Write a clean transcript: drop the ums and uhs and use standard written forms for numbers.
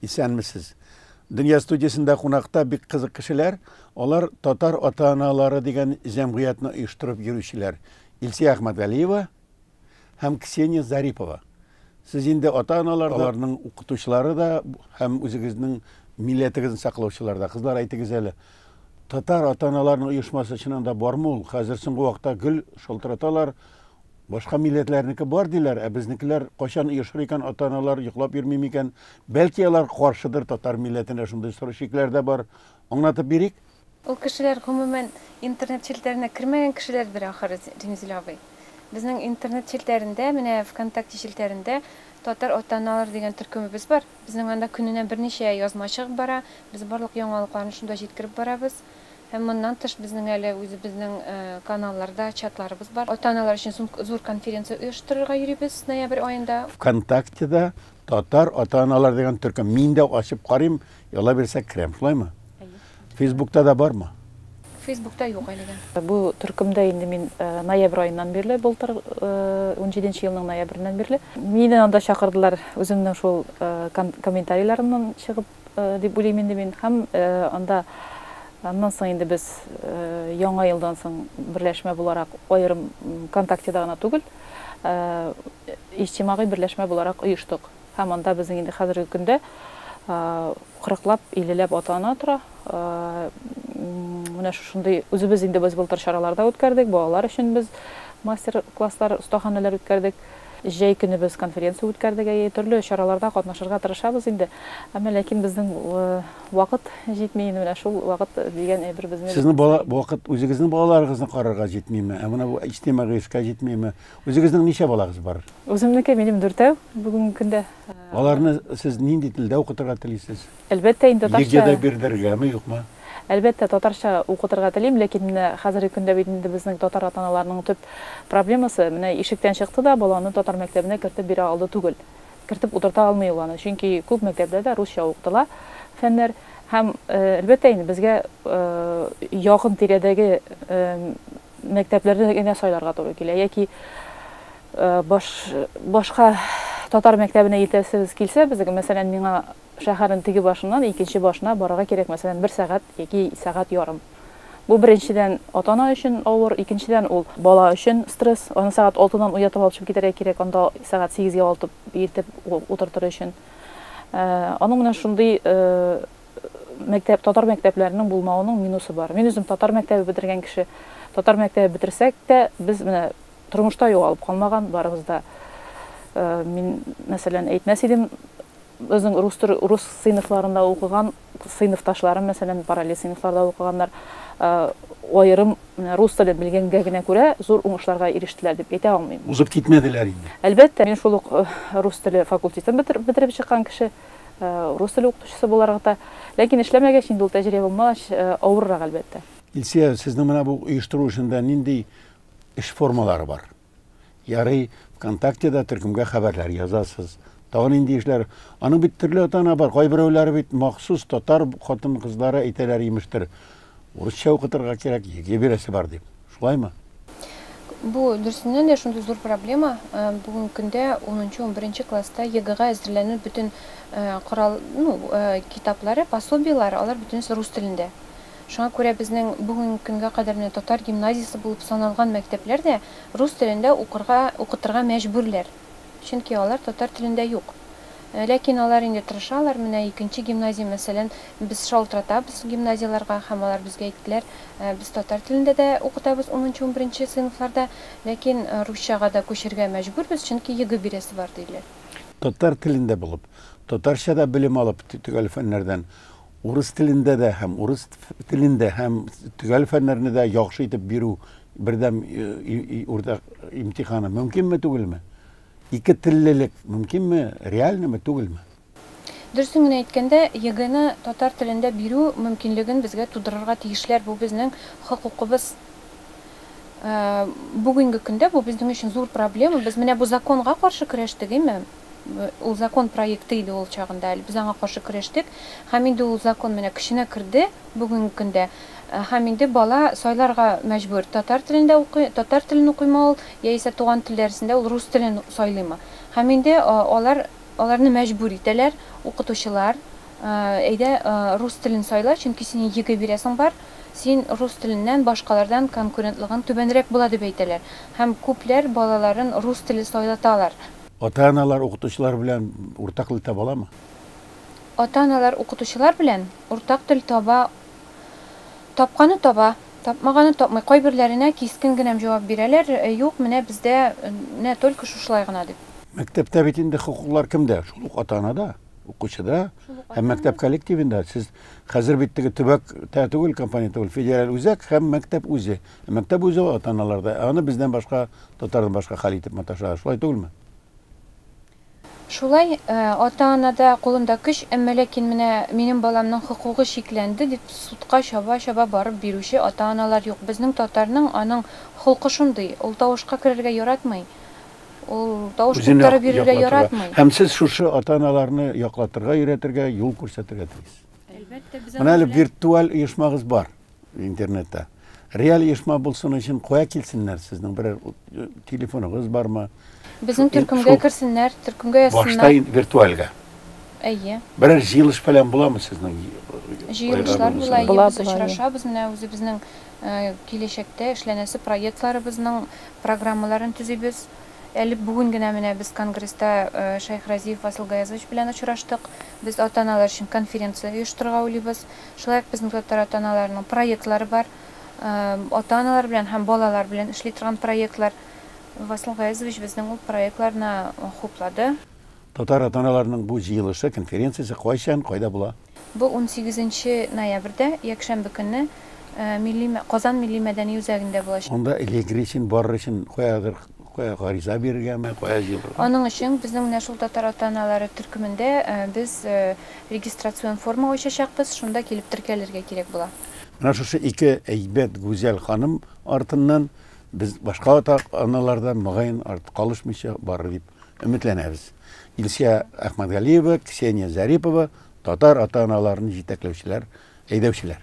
Исәнмесез. Дөнья студиясендә кунакта бик кызык кешеләр. Алар татар ата-аналары дигән җәмгыятьне оештырып йөрүчеләр. Илсия Әхмәтгалиева һәм Ксения Зарипова. Сез инде ата-аналар да, аларның укытучылары да һәм үзегезнең милләтегезне саклаучылар да. Кызлар, әйтегез әле, татар ата-аналарының оешмасы чыннан да бармы ул? Хәзер соңгы вакытта гел шалтыраталар. Башка милләтләрнеке бар диләр, ә безнекеләр кайчан оешыр икән, ата-аналар йоклап йөрми микән? Бәлки алар каршыдыр татар милләтенә, шундый соры шикләр дә бар. Аңлатып бирик. Ул кешеләр гомумән интернет челтәренә кермәгән кешеләрдер ахыры, Римзил абый. Безнең интернет челтәрендә, менә ВКонтакте челтәрендә татар ата-аналар дигән төркемебез бар. Безнең анда көненә берничә язма чыгып бара. Без барлык яңалыкларны шунда җиткереп барабыз. Һәм моннан тыш безнең әле үзебезнең каналларда чатларыбыз бар. Ата-аналар өчен зур конференция оештырырга йөрибез ноябрь аенда. ВКонтактеда татар ата-аналар дигән төркем. Мин дә ачып карыйм, яла бирсә керәм, шулаймы? Әйе. Фейсбукта да бармы? Фейсбукта юк әлегә. Бу төркемдә инде мин ноябрь аеннан бирле, былтыр 17 елның ноябреннән бирле. Мине анда чакырдылар үземнең шул комментарийларымнан чыгып дип уйлыйм инде мин. Һәм анда аннан соң инде без яңа елдан соң берләшмә буларак аерым ВКонтактеда гына түгел, иҗтимагый берләшмә буларак оештык. Һәм анда безнең инде хәзерге көндә кырыклап, иллеләп ата-ана тора. Менә шушындый үзебез инде без былтыр чаралар да үткәрдек, балалар өчен без мастер-класслар, остаханәләр үткәрдек. Җәй көне без конференция үткәрдек, әйе, төрле чараларда катнашырга тырышабыз инде. Әмма ләкин безнең вакыт җитми инде, менә шул вакыт дигән әйбер безне. Сезнең бала вакыт үзегезнең балаларыгызны карарга җитмиме? Ә менә бу иҗтимагый эшкә җитмиме? Үзегезнең ничә балагыз бар? Үземнеке минем дүртәү бүгенге көндә. Аларны сез нинди телдә укытырга телисез? Әлбәттә инде татарча. ЕГЭда бирдергәме, юкмы? Әлбәттә, татарча укытырга телим, ләкин менә хәзерге көндә бит инде безнең татар ата-аналарының төп проблемасы, менә ишектән чыкты да, баланы татар мәктәбенә кертеп бирә алды түгел. Кертеп утырта алмый ул аны, чөнки күп мәктәптә дә русча укытыла фәннәр. Һәм, әлбәттә инде, безгә якын тирәдәге мәктәпләрне генә сайларга туры килә. Яки баш, башка татар мәктәбенә илтәсебез килсә, безгә, мәсәлән, миңа шәһәрнең теге башыннан икенче башына барырга кирәк, мәсәлән, бер сәгать яки сәгать ярым. Бу беренчедән ата-ана өчен авыр, икенчедән ул бала өчен стресс. Аны сәгать алтыдан уятып алып чыгып китәргә кирәк, анда сәгать сигезгә алтып илтеп утыртыр өчен. Аның менә шундый мәктәп, татар мәктәпләренең булмавының минусы бар. Мин үзем татар мәктәбе бетергән кеше. Татар мәктәбе бетерсәк тә, без менә тормышта югалып калмаган, барыбыз да. Мин, мәсәлән, әйтмәс идем, безнең рус төр, рус сыйныфларында укыган сыйныфташларым, мәсәлән, параллель сыйныфларда укыганнар, аерым рус телен белгәнгә генә күрә зур уңышларга ирештеләр дип әйтә алмыйм. Узып китмәделәр инде. Әлбәттә, мин шул ук рус теле факультетын бетереп чыккан кеше, рус теле укытучысы буларак та. Ләкин эшләмәгәч, инде ул тәҗрибә булмагач, авыррак, әлбәттә. Илсөя, сезнең менә бу оештыру эшендә нинди эш формалары бар? Ярый, ВКонтактеда төркемгә хәбәрләр язасыз. Тагын нинди эшләр? Аның бит төрле ата-ана бар. Кайберәүләре бит махсус татар хатын-кызлары әйтәләр, имештер, урысча укытырга кирәк, ЕГЭ бирәсе бар дип. Шулаймы? Бу дөресеннән дә шундый зур проблема. Бүгенге көндә унынчы-унберенче класста ЕГЭга әзерләнү бөтен корал, ну, китаплары, пособиеләре, алар бөтенесе рус телендә. Шуңа күрә безнең бүгенге көнгә кадәр менә татар гимназиясе булып саналган мәктәпләр дә рус телендә укырга, укытырга мәҗбүрләр. Чөнки алар татар телендә юк. Ләкин алар инде тырышалар. Менә икенче гимназия, мәсәлән, без шалтыратабыз гимназияләргә һәм алар безгә әйттеләр, без татар телендә дә укытабыз унынчы-унберенче сыйныфларда, ләкин русчага да күчергә мәҗбүрбез, чөнки ЕГЭ бирәсе бар, диделәр. Татар телендә булып, татарча да белем алып төгәл фәннәрдән, урыс телендә дә һәм урыс телендә һәм төгәл фәннәрне дә яхшы итеп бирү бердәм уртак имтиханы мөмкинме, түгелме? Ике теллелек мөмкинме, реальныймы, түгелме? Дөресен генә әйткәндә, ЕГЭны татар телендә бирү мөмкинлеген безгә тудырырга тиешләр. Бу безнең хокукыбыз. Бүгенге көндә бу безнең өчен зур проблема. Без менә бу законга каршы көрәштек, әйме? Ул закон проекты иде ул чагында әле. Без аңа каршы көрәштек. Һәм инде ул закон менә көченә керде бүгенге көндә. Һәм инде бала сайларга мәҗбүр. Татар телендә укый, татар телен укыймы ул, яисә туган тел дәресендә ул рус телен сайлыймы. Һәм инде алар Аларны мәҗбүр итәләр, укытучылар, әйдә, рус телен сайла, чөнки синең ЕГЭ бирәсең бар, син рус теленнән башкалардан конкурентлыгың түбәнрәк була дип әйтәләр. Һәм күпләр балаларын рус теле сайлаталар. Ата-аналар укытучылар белән уртак тел таба аламы? Ата-аналар укытучылар белән уртак тел таба, тапканы таба, тапмаганы тапмый. Кайберләренә кискен генә җавап бирәләр, юк, менә бездә менә только шушылай гына дип. Мәктәптә бит инде хокуклар кемдә? Шул ук ата-анада, укучыда һәм мәктәп коллективында. Сез хәзер бит теге төбәктә түгел, компания түгел, федераль үзәк һәм мәктәп үзе. Мәктәп үзе ата-аналарда. Аны бездән башка, татардан башка хәл итеп маташа. Шулай түгелме? Шулай, ата-анада кулында көч, әмма ләкин менә минем баламның хокукы чикләнде дип судка чаба-чаба барып бирүче ата-аналар юк. Безнең татарның аның холкы шундый, ул тавышка керергә яратмый, ул тавыш куптарып йөрергә яратмый. Һәм сез шушы ата-аналарны яклатырга, өйрәтергә, юл күрсәтергә тиеш. Әлбәттә, без Менә әле виртуаль оешмагыз бар интернетта. Реаль оешма булсын өчен кая килсеннәр? Сезнең берәр телефоныгыз бармы? Безнең төркемгә керсеннәр, төркемгә язсыннар. Башта виртуальгә. Әйе. Берәр җыелыш фәлән буламы сезнең? Җыелышлар була, әйе, без очрашабыз, менә үзебезнең киләчәктә эшләнәсе проектларыбызның программаларын төзибез. Әле бүген генә менә без конгресста Шәйхразиев Васил Гаязович белән очраштык. Без ата-аналар өчен конференция оештырырга уйлыйбыз. Шулай ук безнең татар ата-аналарының проектлары бар. Ата-аналар белән һәм балалар белән эшли торган проектлар. Васил Гаязович безнең ул проектларны хуплады. Татар ата-аналарының бу җыелышы, конференциясе кайчан, кайда була? Бу унсигезенче ноябрьдә, якшәмбе көнне, милли, Казан милли мәдәни үзәгендә булачак. Анда элегер өчен, барыр өчен каядыр, кая гариза бирергәме, кая җыелырга? Аның өчен безнең менә шул татар ата-аналары төркемендә без регистрацион форма ачачакбыз, шунда килеп теркәлергә кирәк була. Менә шушы ике әйбәт, гүзәл ханым артыннан без башка ата-аналар да, мөгаен, арт калышмыйча барыр дип өметләнәбез. Илсөя Әхмәтгалиева, Ксения Зарипова, татар ата-аналарын җитәкләүчеләр, әйдәүчеләр.